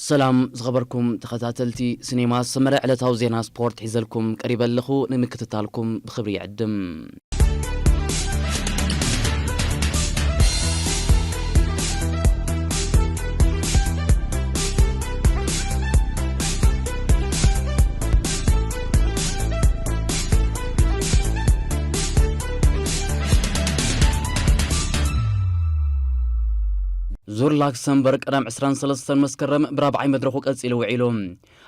ሰላም ዝኸበርኩም ተኸታተልቲ ሲኔማ ሰመረ፣ ዕለታዊ ዜና ስፖርት ሒዘልኩም ቀሪበ ኣለኹ። ንምክትታልኩም ብኽብሪ ይዕድም። ዙር ላክሰምበርግ ቀዳም ዕስራን ሰለስተን መስከረም ብራብዓይ መድረኹ ቀጺሉ ውዒሉ።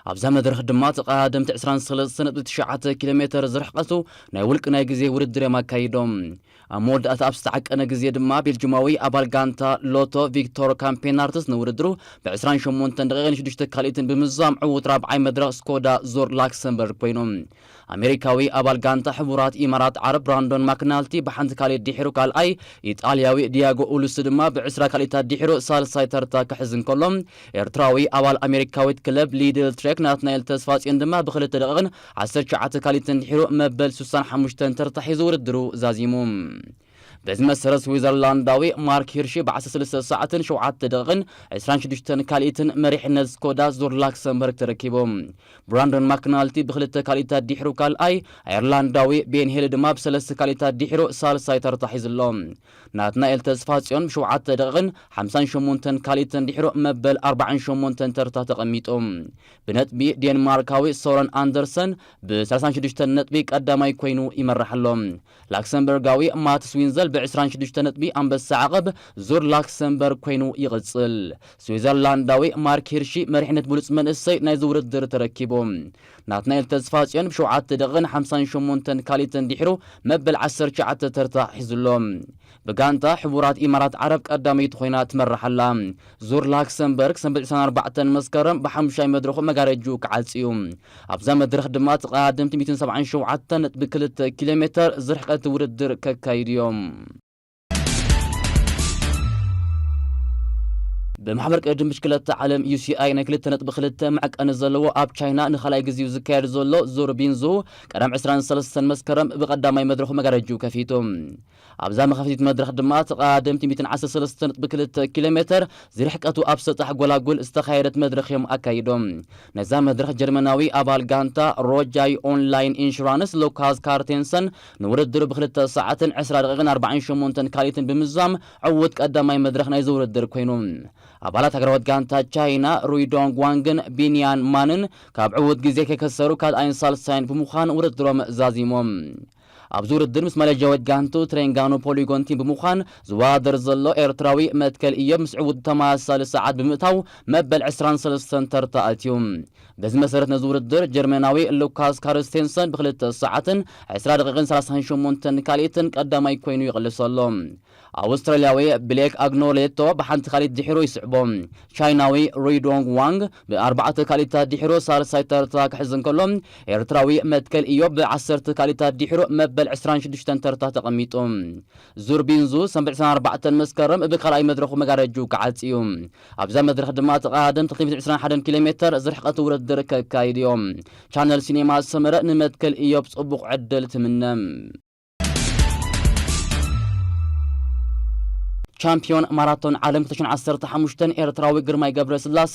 ኣብዛ መድረኽ ድማ ተቐዳደምቲ ዕስራን ሰለስተን ነጥቢ ትሽዓተ ኪሎ ሜተር ዝርሕቀቱ ናይ ውልቂ ናይ ግዜ ውድድር እዮም ኣካይዶም። ኣብ መወዳእታ ኣብ ዝተዓቀነ ግዜ ድማ ቤልጅማዊ ኣባል ጋንታ ሎቶ ቪክቶር ካምፔናርትስ ንውድድሩ ብ ዕስራን ሸሞንተን ደቂቕን ሽዱሽተ ካልኢትን ብምዝዛም ዕዉት ራብዓይ መድረኽ ስኮዳ ዙር ላክሰምበርግ ኮይኑ። ኣሜሪካዊ ኣባል ጋንታ ሕቡራት ኢማራት ዓረብ ብራንዶን ማክናልቲ ብሓንቲ ካልኢት ድሒሩ ካልኣይ፣ ኢጣልያዊ ዲያጎ ኡሉስ ድማ ብዕስራ ካልኢታት ድሒሩ ሳልሳይ ተርታ ክሕዝ እንከሎ፣ ኤርትራዊ ኣባል ኣሜሪካዊት ክለብ ሊድል ትሬክ ናትናኤል ተስፋጽዮን ድማ ብክልተ ደቂቕን ዓሰርተ ትሽዓተ ካልኢትን ድሒሩ መበል ስሳን ሓሙሽተን ተርታ ሒዙ ውድድሩ ዛዚሙ። በዚ መሰረት ስዊዘርላንዳዊ ማርክ ሂርሺ ብ ዓሰርተ ሰለስተ ሰዓትን ሸውዓተ ደቂቕን ዕስራን ሽዱሽተን ካልኢትን መሪሕነት ስኮዳ ዙር ላክሰምበርግ ተረኪቡ። ብራንዶን ማክናልቲ ብክልተ ካልኢታት ድሒሩ ካልኣይ፣ ኣየርላንዳዊ ቤን ሄል ድማ ብሰለስተ ካልኢታት ድሒሩ ሳልሳይ ተርታ ሒዙ ኣሎ። ናትናኤል ተስፋጽዮን ብሸውዓተ ደቂቕን ሓምሳን ሸሞንተን ካልኢትን ድሒሩ መበል ኣርባዓን ሸሞንተን ተርታ ተቐሚጡ። ብነጥቢ ዴንማርካዊ ሶረን ኣንደርሰን ብ ሰላሳን ሽዱሽተን ነጥቢ ቀዳማይ ኮይኑ ይመርሕ ኣሎ። ላክሰምበርጋዊ ማትስ ዊንዘል ብ ዕስራን ሽዱሽተን ነጥቢ ኣንበሳ ዓቐብ ዙር ላክሰምበርግ ኮይኑ ይቕጽል። ስዊዘርላንዳዊ ማርክ ሂርሺ መሪሕነት ብሉጽ መንእሰይ ናይዚ ውድድር ተረኪቡ። ናትናኤል ተስፋጽዮን ብሸውዓተ ደቂቕን ሓምሳን ሸሞንተን ካልኢትን ድሒሩ መበል ዓሰርተ ትሽዓተ ተርታ ሒዙ ኣሎ። ብጋንታ ሕቡራት ኢማራት ዓረብ ቀዳመይቲ ኮይና ትመርሕ ኣላ። ዙር ላክሰምበርግ ሰንበት ዕስራን ኣርባዕተን መስከረም ብሓሙሻይ መድረኹ መጋረጅኡ ክዓጽ እዩ። ኣብዛ መድረኽ ድማ ተቐዳደምቲ ሚእትን ሰብዓን ሸውዓተን ነጥቢ ክልተ ኪሎ ሜተር ዝርሕቀት ውድድር ከካይዱ እዮም። ብማሕበር ቅድድም ብሽክለታ ዓለም ዩ ሲ ኣይ ናይ ክልተ ነጥቢ ክልተ መዕቀኒ ዘለዎ ኣብ ቻይና ንኻልኣይ ግዜኡ ዝካየድ ዘሎ ዙር ቢንዙ ቀዳም ዕስራን ሰለስተን መስከረም ብቐዳማይ መድረኹ መጋረጅኡ ከፊቱ። ኣብዛ መኸፍቲት መድረኽ ድማ ተቐዳደምቲ ሚእትን ዓሰርተ ሰለስተን ነጥቢ ክልተ ኪሎ ሜተር ዝርሕቀቱ ኣብ ሰጣሕ ጎላጉል ዝተኻየደት መድረኽ እዮም ኣካይዶም። ነዛ መድረኽ ጀርመናዊ ኣባል ጋንታ ሮጃይ ኦንላይን ኢንሹራንስ ሉካስ ካርቴንሰን ንውድድሩ ብክልተ ሰዓትን ዕስራ ደቂቕን ኣርባዓን ሸሞንተን ካልኢትን ብምዝዛም ዕዉት ቀዳማይ መድረኽ ናይዚ ውድድር ኮይኑ። ኣባላት ሃገራዊት ጋንታ ቻይና ሩይዶንግ ዋንግን ቢንያን ማንን ካብ ዕዉት ግዜ ከይከሰሩ ካልኣይን ሳልሳይን ብምዃን ውድድሮም ዛዚሞም። ኣብዚ ውድድር ምስ ማሌዥያዊት ጋንቱ ትሬንጋኑ ፖሊጎን ቲም ብምዃን ዝወዳደር ዘሎ ኤርትራዊ መትከል ኢዮብ ምስ ዕዉት ተመሳሳሊ ሰዓት ብምእታው መበል ዕስራን ሰለስተን ተርታ ኣትዩ። በዚ መሰረት ነዚ ውድድር ጀርመናዊ ሉካስ ካርስቴንሰን ብክልተ ሰዓትን ዕስራ ደቂቕን ሰላሳን ሸሞንተን ካልኢትን ቀዳማይ ኮይኑ ይቕልስ ኣሎ። ኣውስትራልያዊ ብሌክ ኣግኖሌቶ ብሓንቲ ካልኢት ድሒሩ ይስዕቦ። ቻይናዊ ሩይዶንግ ዋንግ ብኣርባዕተ ካልኢታት ድሒሩ ሳልሳይ ተርታ ክሕዝ እንከሎ፣ ኤርትራዊ መትከል ኢዮብ ብዓሰርተ ካልኢታት ድሒሩ መበል ዕስራን ሽዱሽተን ተርታ ተቐሚጡ። ዙር ቢንዙ ሰንበት ዕስራን ኣርባዕተን መስከረም ብካልኣይ መድረኹ መጋረጅኡ ክዓጽ እዩ። ኣብዛ መድረኽ ድማ ተቐዳደምቲ ክልተ ሚእትን ዕስራን ሓደን ኪሎ ሜተር ዝርሕቀት ውድድር ከካይዱ እዮም። ቻነል ሲኔማ ሰመረ ንመትከል ኢዮብ ጽቡቕ ዕድል ትምነ። ቻምፒዮን ማራቶን ዓለም ክልተ ሽሕን ዓሰርተ ሓሙሽተን ኤርትራዊ ግርማይ ገብረስላሰ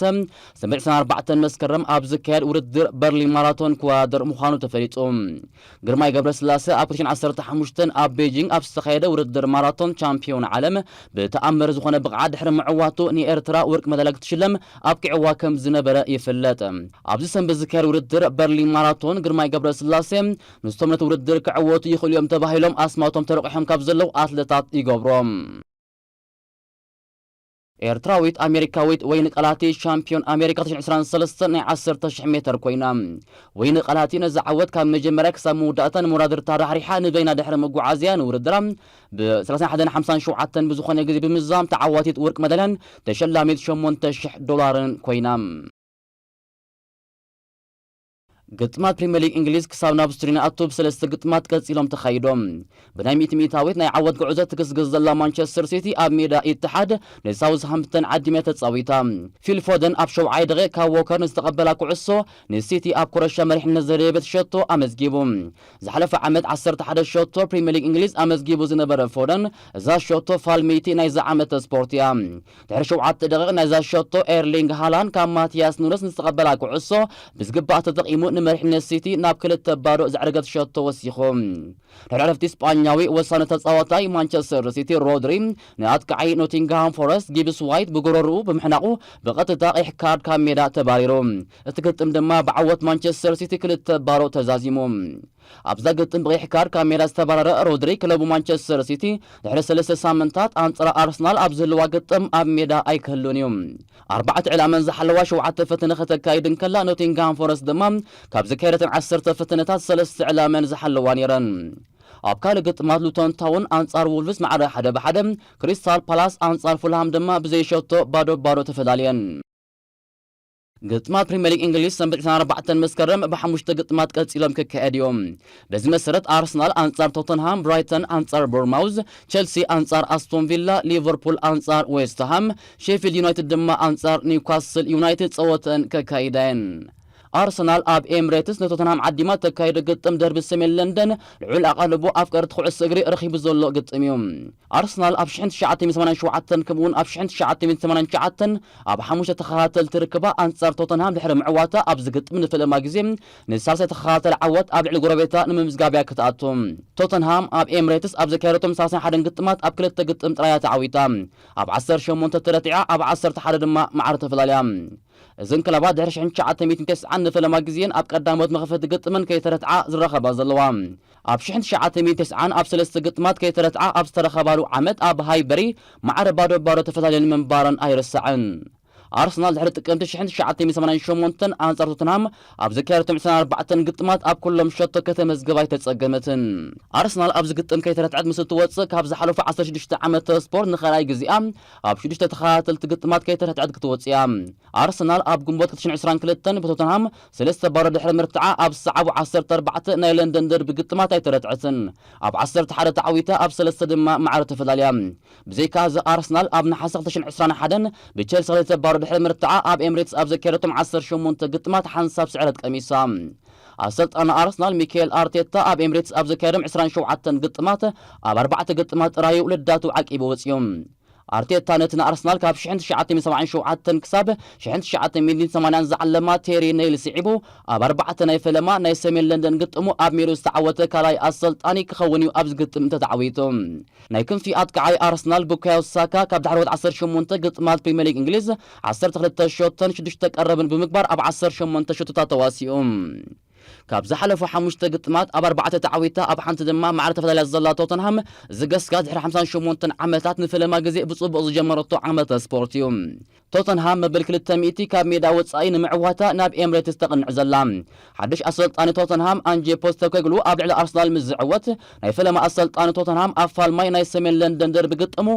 ሰንበት ዕስራን ኣርባዕተን መስከረም ኣብ ዝካየድ ውድድር በርሊን ማራቶን ክወዳደር ምዃኑ ተፈሊጡ። ግርማይ ገብረስላሰ ኣብ ክልተ ሽሕን ዓሰርተ ሓሙሽተን ኣብ ቤጂንግ ኣብ ዝተኻየደ ውድድር ማራቶን ቻምፒዮን ዓለም ብተኣምር ዝኾነ ብቕዓት ድሕሪ ምዕዋቱ ንኤርትራ ወርቂ መዳልያ ክትሽለም ኣብቂዕዋ ከም ዝነበረ ይፍለጥ። ኣብዚ ሰንበት ዝካየድ ውድድር በርሊን ማራቶን ግርማይ ገብረስላሴ ምስቶም ነቲ ውድድር ክዕወቱ ይኽእሉ እዮም ተባሂሎም ኣስማቶም ተረቑሖም ካብ ዘለዉ ኣትለታት ይገብሮ። ኤርትራዊት ኣሜሪካዊት ወይኒ ቃላቲ ሻምፒዮን ኣሜሪካ ክልተ ሽሕን ዕስራን ሰለስተን ናይ ዓሰርተ ሽሕ ሜተር ኮይና። ወይኒ ቃላቲ ነዚ ዓወት ካብ መጀመርያ ክሳብ መወዳእታ ንመወዳድርታ ራሕሪሓ ንበይና ድሕሪ ምጉዓዝያ ንውድድራ ብ ሰላሳን ሓደን ሓምሳን ሸውዓተን ብዝኾነ ግዜ ብምዝዛም ተዓዋቲት ወርቂ መዳልያን ተሸላሚት ሸሞንተ ሽሕ ዶላርን ኮይና። ግጥማት ፕሪምየር ሊግ እንግሊዝ ክሳብ ናብ ስቱዲዮ ንኣቱ ብሰለስተ ግጥማት ቀጺሎም ተኻይዶም። ብናይ ሚእቲ ሚእታዊት ናይ ዓወት ጉዕዞ ትግስግስ ዘላ ማንቸስተር ሲቲ ኣብ ሜዳ ኢትሓድ ንሳውዝሃምፕተን ዓዲማ ተጻዊታ። ፊል ፎደን ኣብ ሸውዓይ ደቂቕ ካብ ዎከር ንዝተቐበላ ኩዕሶ ንሲቲ ኣብ ኩረሻ መሪሕነት ዘደየበት ሸቶ ኣመዝጊቡ። ዝሓለፈ ዓመት ዓሰርተ ሓደ ሸቶ ፕሪምየር ሊግ እንግሊዝ ኣመዝጊቡ ዝነበረ ፎደን፣ እዛ ሸቶ ፋልመይቲ ናይዛ ዓመት ስፖርት እያ። ድሕሪ ሸውዓተ ደቂቕ ናይዛ ሸቶ ኤርሊንግ ሃላንድ ካብ ማቲያስ ኑነስ ንዝተቐበላ ኩዕሶ ብዝግባእ ተጠቒሙ ንመሪሕነት ሲቲ ናብ ክልተ ባዶ ዘዕረገት ሸቶ ወሲኹ። ድሕሪ ዕረፍቲ ስጳኛዊ ወሳኒ ተጻዋታይ ማንቸስተር ሲቲ ሮድሪ ንኣጥቃዒ ኖቲንግሃም ፎረስት ጊብስ ዋይት ብጎረርኡ ብምሕናቑ ብቐጥታ ቀይሕ ካርድ ካብ ሜዳ ተባሪሩ። እቲ ግጥም ድማ ብዓወት ማንቸስተር ሲቲ ክልተ ባዶ ተዛዚሙ። ኣብዛ ግጥም ብቐይሕ ካርድ ካብ ሜዳ ዝተባረረ ሮድሪ ክለቡ ማንቸስተር ሲቲ ድሕሪ ሰለስተ ሳምንታት ኣንጻር ኣርሰናል ኣብ ዝህልዋ ግጥም ኣብ ሜዳ ኣይክህሉን እዩ። ኣርባዕተ ዕላመን ዝሓለዋ ሸውዓተ ፈተነ ከተካይድ እንከላ ኖቲንግሃም ፎረስት ድማ ካብ ዝካየደተን ዓሰርተ ፈተነታት ሰለስተ ዕላመን ዝሓለዋ ነይረን። ኣብ ካልእ ግጥማት ሉቶን ታውን ኣንጻር ውልቭስ ማዕረ ሓደ ብሓደ፣ ክሪስታል ፓላስ ኣንጻር ፉልሃም ድማ ብዘይሸቶ ባዶ ባዶ ተፈላልየን። ግጥማት ፕሪምየር ሊግ እንግሊዝ ሰንበት ዕስራን ኣርባዕተን መስከረም ብሓሙሽተ ግጥማት ቀጺሎም ክካየድ እዮም። በዚ መሰረት ኣርሰናል ኣንጻር ቶተንሃም፣ ብራይተን ኣንጻር ቦርማውዝ፣ ቸልሲ ኣንጻር ኣስቶን ቪላ፣ ሊቨርፑል ኣንጻር ዌስትሃም፣ ሼፊልድ ዩናይትድ ድማ ኣንጻር ኒውካስል ዩናይትድ ጸወተን ከካይዳ እየን። ኣርሰናል ኣብ ኤምሬትስ ንቶተንሃም ዓዲማ ተካይዶ ግጥም ደርቢ ሰሜን ለንደን ልዑል ኣቓልቦ ኣፍቀርቲ ኩዕሶ እግሪ ረኺቡ ዘሎ ግጥም እዩ። ኣርሰናል ኣብ ሽሕን ትሽዓተ ሚእትን ሰማንያን ሸውዓተን ከምኡውን ኣብ ሽሕን ትሽዓተ ሚእትን ሰማንያን ትሽዓተን ኣብ ሓሙሽተ ተኸታተልቲ ርክባ ኣንጻር ቶተንሃም ድሕሪ ምዕዋታ ኣብዚ ግጥም ንፈለማ ግዜ ንሳልሳይ ተኸታተል ዓወት ኣብ ልዕሊ ጎረቤታ ንምምዝጋብ እያ ክትኣቱ። ቶተንሃም ኣብ ኤምሬትስ ኣብ ዘካየደቶም ሰላሳን ሓደን ግጥማት ኣብ ክልተ ግጥም ጥራይ እያ ተዓዊታ። ኣብ ዓሰርተ ሸሞንተ ተረቲዓ፣ ኣብ ዓሰርተ ሓደ ድማ ማዕረ ተፈላልያ። እዘን ክለባት ድሕሪ ሽሕን ትሽዓተ ሚእትን ተስዓን ንፈለማ ግዜን ኣብ ቀዳሞት መኽፈቲ ግጥመን ከይተረትዓ ዝራኸባ ዘለዋ። ኣብ ሽሕን ትሽዓተ ሚእትን ተስዓን ኣብ ሰለስተ ግጥማት ከይተረትዓ ኣብ ዝተረኸባሉ ዓመት ኣብ ሃይበሪ ማዕረ ባዶ ባዶ ተፈታልየን ምንባረን ኣይርሳዕን። ኣርሰናል ድሕሪ ጥቅምቲ ሽሕን ትሽዓተ ሚእትን ሰማንያን ሸሞንተን ኣንጻር ቶተንሃም ኣብ ዘካየደቶም ዕስራን ኣርባዕተን ግጥማት ኣብ ኩሎም ሸቶ ከተመዝግብ ኣይተጸገመትን። ኣርሰናል ኣብዚ ግጥም ከይተረትዐት ምስ እትወጽእ ካብ ዝሓለፉ ዓሰርተ ሽዱሽተ ዓመተ ስፖርት ንኻልኣይ ግዜኣ ኣብ ሽዱሽተ ተኸታተልቲ ግጥማት ከይተረትዐት ክትወጽእ እያ። ኣርሰናል ኣብ ግንቦት ክልተ ሽሕን ዕስራን ክልተን ብቶተንሃም ሰለስተ ባዶ ድሕሪ ምርትዓ ኣብ ዝሰዓቡ ዓሰርተ ኣርባዕተ ናይ ለንደን ደርቢ ግጥማት ኣይተረትዐትን። ኣብ ዓሰርተ ሓደ ተዓዊታ ኣብ ሰለስተ ድማ ማዕረ ተፈላልያ። ብዘይካ እዚ ኣርሰናል ኣብ ነሓሰ ክልተ ሽሕን ዕስራን ሓደን ብቸልሲ ክልተ ባዶ ድሕሪ ምርትዓ ኣብ ኤምሬትስ ኣብ ዘካየደቶም ዓሰርተ ሸሞንተ ግጥማት ሓንሳብ ስዕረት ቀሚሳ። ኣሰልጣኒ ኣርሰናል ሚካኤል ኣርቴታ ኣብ ኤምሬትስ ኣብ ዘካየዶም ዕስራን ሸውዓተን ግጥማት ኣብ ኣርባዕተ ግጥማት ጥራይ ውልዳቱ ዓቂቡ ወጺኡ። ኣርቴታ ነቲ ንኣርሰናል ካብ ሽሕን ትሽዓተ ሚእትን ሰብዓን ሸውዓተን ክሳብ ሽሕን ትሽዓተ ሚእትን ሰማንያን ዝዓለማ ቴሪ ኔይል ስዒቡ ኣብ ኣርባዕተ ናይ ፈለማ ናይ ሰሜን ለንደን ግጥሙ ኣብ ሜዳኡ ዝተዓወተ ካልኣይ ኣሰልጣኒ ክኸውን እዩ ኣብዚ ግጥም እንተተዓዊቱ። ናይ ክንፊ ኣጥቃዓይ ኣርሰናል ቡካዮ ሳካ ካብ ዳሕረዎት ዓሰርተ ሸሞንተ ግጥማት ፕሪምየር ሊግ እንግሊዝ ዓሰርተ ክልተ ሸቶን ሽዱሽተ ቀረብን ብምግባር ኣብ ዓሰርተ ሸሞንተ ሸቶታት ተዋሲኡ። ካብ ዝሓለፉ ሓሙሽተ ግጥማት ኣብ ኣርባዕተ ተዓዊታ ኣብ ሓንቲ ድማ ማዕረ ተፈላለያ ዘላ ቶተንሃም ዝገስጋ ድሕሪ ሓምሳን ሸሞንተን ዓመታት ንፈለማ ግዜ ብጽቡቕ ዝጀመረቶ ዓመተ ስፖርት እዩ። ቶተንሃም መበል ክልተ ሚእቲ ካብ ሜዳ ወጻኢ ንምዕዋታ ናብ ኤምሬትስ ተቕንዕ ዘላ። ሓድሽ ኣሰልጣኒ ቶተንሃም ኣንጄ ፖስተኮግሉ ኣብ ልዕሊ ኣርሰናል ምስ ዝዕወት ናይ ፈለማ ኣሰልጣኒ ቶተንሃም ኣብ ፋልማይ ናይ ሰሜን ለንደን ደርቢ ግጥሙ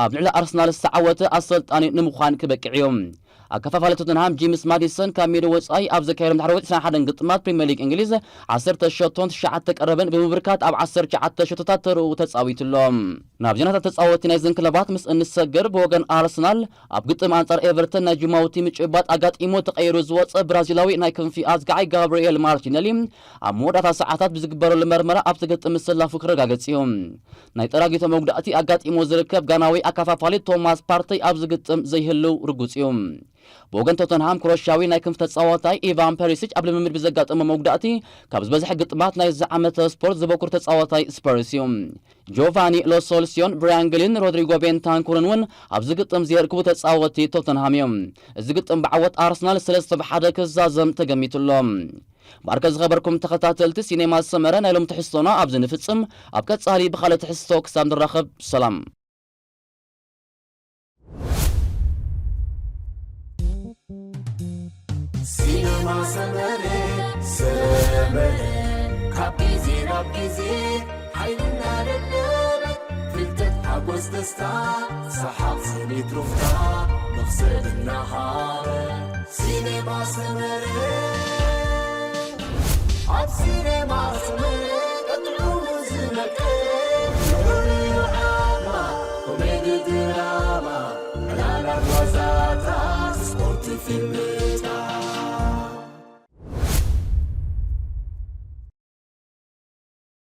ኣብ ልዕሊ ኣርሰናል ዝተዓወተ ኣሰልጣኒ ንምዃን ክበቅዕ እዩ። ኣከፋፋሊ ቶተንሃም ጂምስ ማዲሰን ካብ ሜዳ ወጻኢ ኣብ ዘካየዶም ዳሕረዎት ዕስራን ሓደን ግጥማት ፕሪምየር ሊግ እንግሊዝ ዓሰርተ ሸቶን ትሽዓተ ቀረብን ብምብርካት ኣብ ዓሰርተ ትሽዓተ ሸቶታት ተርኡ ተጻዊቱ ኣሎ። ናብ ዜናታት ተጻወቲ ናይዘን ክለባት ምስ እንሰግር ብወገን ኣርሰናል ኣብ ግጥም ኣንጻር ኤቨርተን ናይ ጅማውቲ ምጭባጥ ኣጋጢሞ ተቐይሩ ዝወጸ ብራዚላዊ ናይ ክንፊ ኣዝጋዓይ ጋብርኤል ማርቲነሊ ኣብ መወዳእታ ሰዓታት ብዝግበረሉ መርመራ ኣብቲ ግጥም ምስላፉ ክረጋገጽ እዩ። ናይ ጠራጊቶ መጉዳእቲ ኣጋጢሞ ዝርከብ ጋናዊ ኣካፋፋሊ ቶማስ ፓርተይ ኣብዚ ግጥም ዘይህልው ርጉጽ እዩ። ብወገን ቶተንሃም ክሮሻዊ ናይ ክንፍ ተጻዋታይ ኢቫን ፐሪሲች ኣብ ልምምድ ብዘጋጠሞ መጉዳእቲ ካብ ዝበዝሐ ግጥማት ናይዚ ዓመተ ስፖርት ዝበኩር ተጻዋታይ ስፐርስ እዩ። ጆቫኒ ሎሶልሲዮን ብራያን ግሊን ሮድሪጎ ቤንታንኩርን እውን ኣብዚ ግጥም ዘይርክቡ ተጻወቲ ቶተንሃም እዮም። እዚ ግጥም ብዓወት ኣርሰናል ሰለስተ ብሓደ ክዛዘም ተገሚቱ ኣሎ። ማርከ ዝኸበርኩም ተኸታተልቲ ሲኔማ ሰመረ ናይ ሎም ትሕዝቶና ኣብዚ ንፍጽም። ኣብ ቀጻሊ ብኻልእ ትሕዝቶ ክሳብ ንራኸብ ሰላም። ሲነማ ሰመረ ሰመረ ካብ ግዜ ናብ ግዜ ሓይልና ደለበ ፍልጠት ሓጎስ ደስታ ሰሓቕ ስኒት ሩፍታ መኽሰብ እናሃበ ሲነማ ሰመረ ኣብ ሲኔማ ሰመረ ቀጥዑ ዝመቀ ፍቕሪ ዓማ ኮሜዲ ድራማ ዕላላት ዋዛታት ስፖርት ፊልም